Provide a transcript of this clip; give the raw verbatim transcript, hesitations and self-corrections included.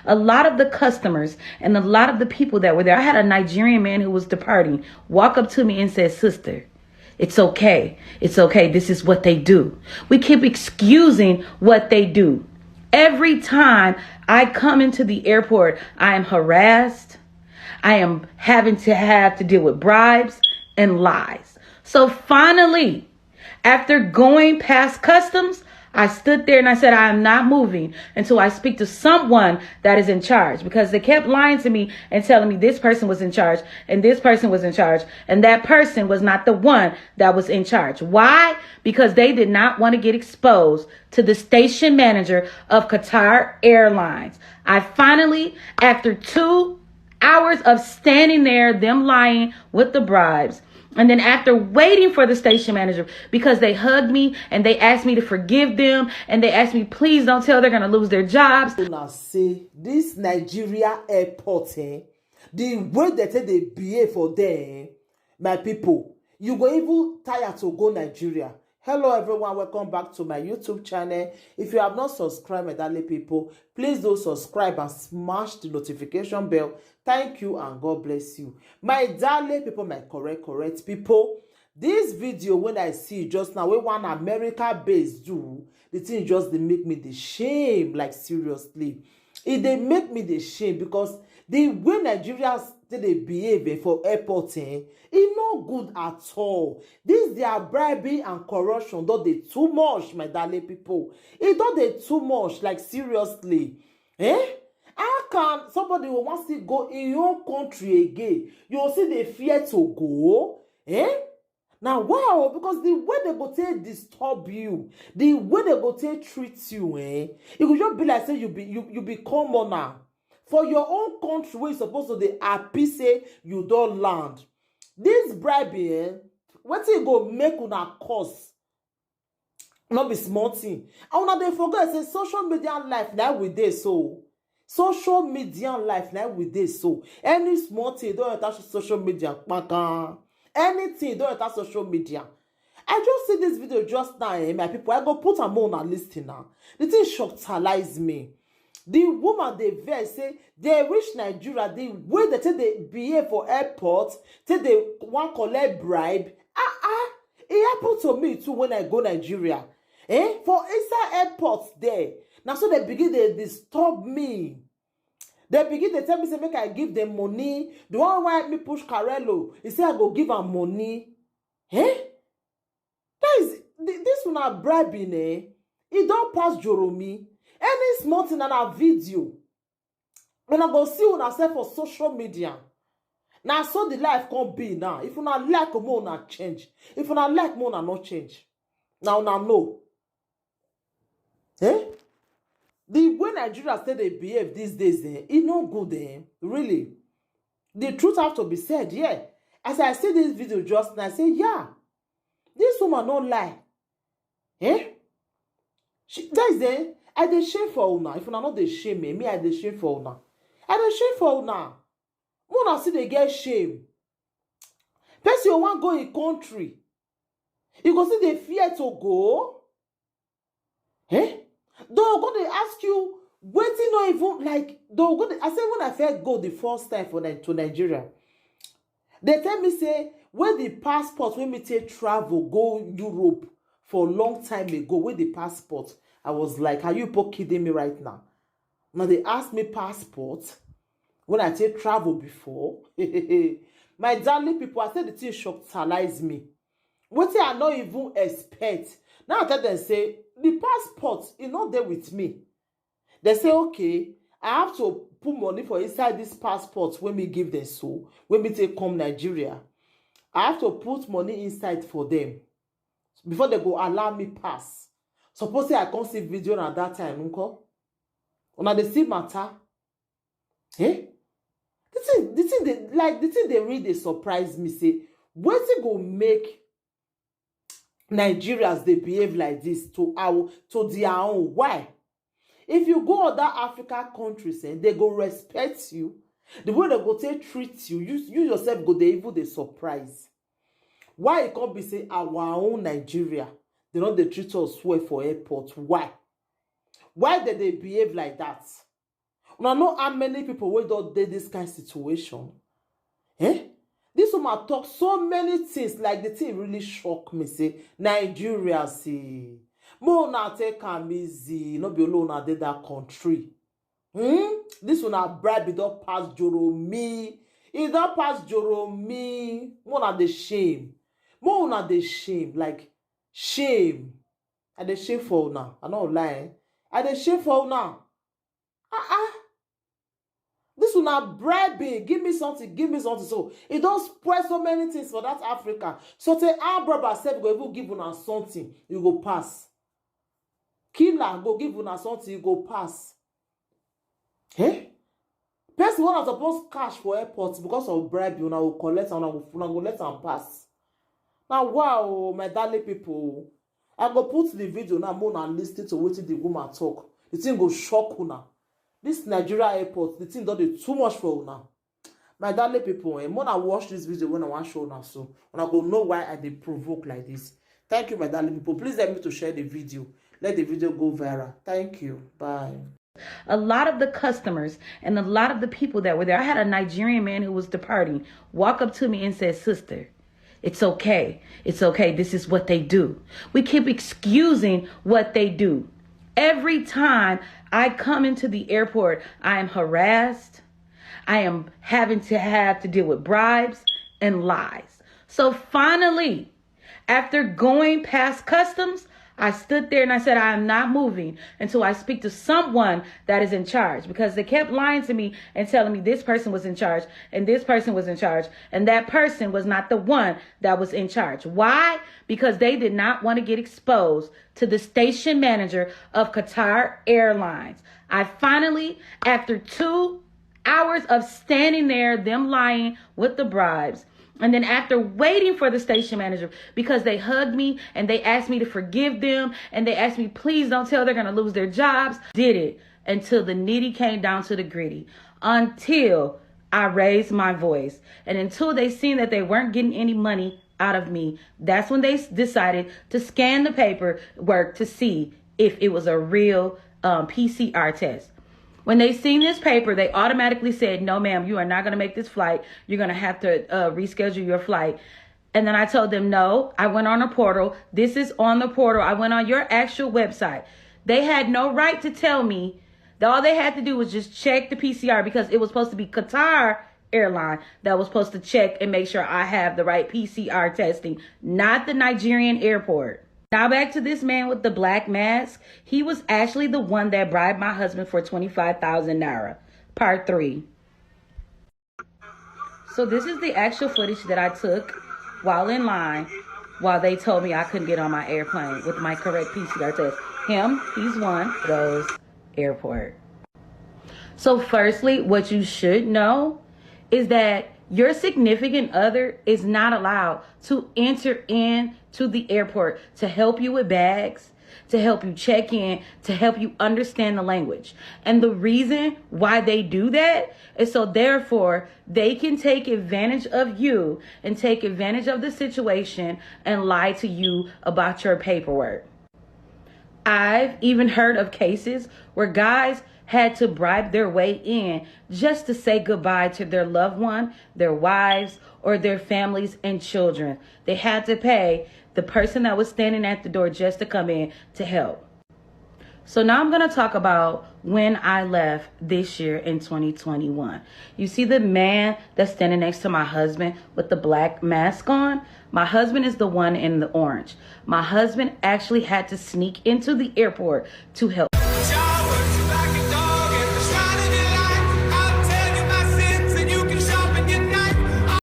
A lot of the customers and a lot of the people that were there, I had a Nigerian man who was departing walk up to me and said, "Sister, it's okay. It's okay. This is what they do." We keep excusing what they do. Every time I come into the airport, I am harassed. I am having to have to deal with bribes and lies. So finally, after going past customs, I stood there and I said, "I am not moving until I speak to someone that is in charge," because they kept lying to me and telling me this person was in charge and this person was in charge, and that person was not the one that was in charge. Why? Because they did not want to get exposed to the station manager of Qatar Airlines. I finally, after two hours of standing there, them lying with the bribes, and then after waiting for the station manager, because they hugged me and they asked me to forgive them and they asked me, "Please don't tell, they're going to lose their jobs." Una say this Nigeria airport, eh, the way they take they behave for there, eh, my people, you go even tire to go Nigeria. Hello everyone, welcome back to my YouTube channel. If you have not subscribed, my darling people, please do subscribe and smash the notification bell. Thank you and God bless you. My darling people, my correct, correct people, this video when I see just now, when one America base do, the thing just they make me the shame, like, seriously. It they make me the shame because the way Nigerians they behave, eh, for airport, eh, it no good at all. This their bribery and corruption don't they too much, my darling people. It don't they too much, like, seriously. Eh? How can somebody who wants to go in your country again? You see the fear to go. Eh? Now wow, because the way they go take disturb you, the way they go take treat you, eh? It go just be like say you be you, you be commoner for your own country where you supposed to they happy say you don't land. This bribe, eh? What it go make una cause? Not be small thing. And una they forget say social media life now with this so. Social media life now with this so. Any small thing don't attach to social media. Kpaka. Anything don't attach social media. I just see this video just now, eh, my people. I go put am on a list now. The thing shockalize me. The woman they vex say they reach Nigeria, the way they take they behave for airport, take they one collect bribe. Ah ah, it happened to me too when I go Nigeria. Eh? For inside airport there. Now so they begin they disturb me. They begin they tell me say make I give them money. The one why me push Carello, he say I go give am money. Eh? That is thi- this one are bribing, eh? It don't pass Joromi. Any small thing and a video. When I go see una self for social media. Now so the life can't be now. If una like more una change. If una like more una not change. Now una know. Eh? The way Nigeria say they behave these days, eh, it no good, eh? Really. The truth have to be said, yeah. As I see this video just now, I say, yeah, this woman not lie. Eh? She, that is eh, I dey shame for una. If una not dey shame me, me I dey shame for una. I dey shame for una. Una see they get shame. Person you want go in country, you go see they fear to go. Eh? They'll go they ask you waiting not even like they'll go. They, I said when I first go the first time for Ni- to Nigeria, they tell me say where the passport when me take travel go Europe for a long time ago. Where the passport, I was like, are you people kidding me right now? Now they ask me passport when I take travel before. My darling people, I said the thing shockalize me. What I not even expect. Now I tell them say the passport is not there with me. They say okay, I have to put money for inside this passport when we give them so when we take come Nigeria. I have to put money inside for them before they go allow me pass. Suppose say I can't see video at that time, uncle. Una they see matter. Eh? The thing, the thing they like the thing they really they surprise me. Say, what it go make Nigerians they behave like this to our to their own? Why? If you go other African countries, eh, they go respect you. The way they go take treat you, you, you yourself go they even they surprise. Why it can't be say our own Nigeria, they don't they treat us well for airport? Why? Why did they behave like that? Una know how many people wey don dey this kind situation? Eh? This woman talk so many things, like, the thing really shock me. Say, Nigeria, see, mo na take am easy. No be alone I dey that country. Hmm? This una bribe, e don pass Joromi. E don pass Joromi. Mo na dey shame. Mo na dey shame. Like, shame. I dey shame for una. I no lie. I dey shame for una. Ah ah. This una bribing, give me something, give me something. So e don spoil so many things for that Africa. So say armed robber sef go even give una something, you go pass. Killer go give una something, you go pass. Eh? Person wey una suppose catch for airport because of bribe, una go collect am, una go, una go let am pass. Na wow, my darling people. I go put the video now, make una listen to wetin the woman talk. The thing go shock una. This Nigeria airport, the thing don dey too much for una. My darling people, eh, make una watch this video wey I wan show una so. Una go know why I dey provoke like this. Thank you, my darling people. Please help me to share the video. Let the video go viral. Thank you. Bye. A lot of the customers and a lot of the people that were there, I had a Nigerian man who was departing walk up to me and said, "Sister, it's okay. It's okay. This is what they do." We keep excusing what they do. Every time I come into the airport, I am harassed. I am having to have to deal with bribes and lies. So finally, after going past customs, I stood there and I said, "I am not moving until I speak to someone that is in charge," because they kept lying to me and telling me this person was in charge and this person was in charge and that person was not the one that was in charge. Why? Because they did not want to get exposed to the station manager of Qatar Airlines. I finally, after two hours of standing there, them lying with the bribes, and then after waiting for the station manager, because they hugged me and they asked me to forgive them and they asked me, "Please don't tell, they're going to lose their jobs." Did it until the nitty came down to the gritty, until I raised my voice, and until they seen that they weren't getting any money out of me. That's when they s- decided to scan the paperwork to see if it was a real um, P C R test. When they seen this paper, they automatically said, "No, ma'am, you are not going to make this flight. You're going to have to uh, reschedule your flight." And then I told them, "No, I went on a portal. This is on the portal. I went on your actual website." They had no right to tell me that. All they had to do was just check the P C R, because it was supposed to be Qatar Airline that was supposed to check and make sure I have the right P C R testing, not the Nigerian airport. Now back to this man with the black mask. He was actually the one that bribed my husband for twenty-five thousand naira. Part three. So this is the actual footage that I took while in line, while they told me I couldn't get on my airplane with my correct P C R test. Him, he's one, goes airport. So firstly, what you should know is that your significant other is not allowed to enter in to the airport to help you with bags, to help you check in, to help you understand the language. And the reason why they do that is so therefore they can take advantage of you and take advantage of the situation and lie to you about your paperwork. I've even heard of cases where guys had to bribe their way in just to say goodbye to their loved one, their wives, or their families and children. They had to pay the person that was standing at the door just to come in to help. So now I'm going to talk about when I left this year in twenty twenty-one. You see the man that's standing next to my husband with the black mask on? My husband is the one in the orange. My husband actually had to sneak into the airport to help.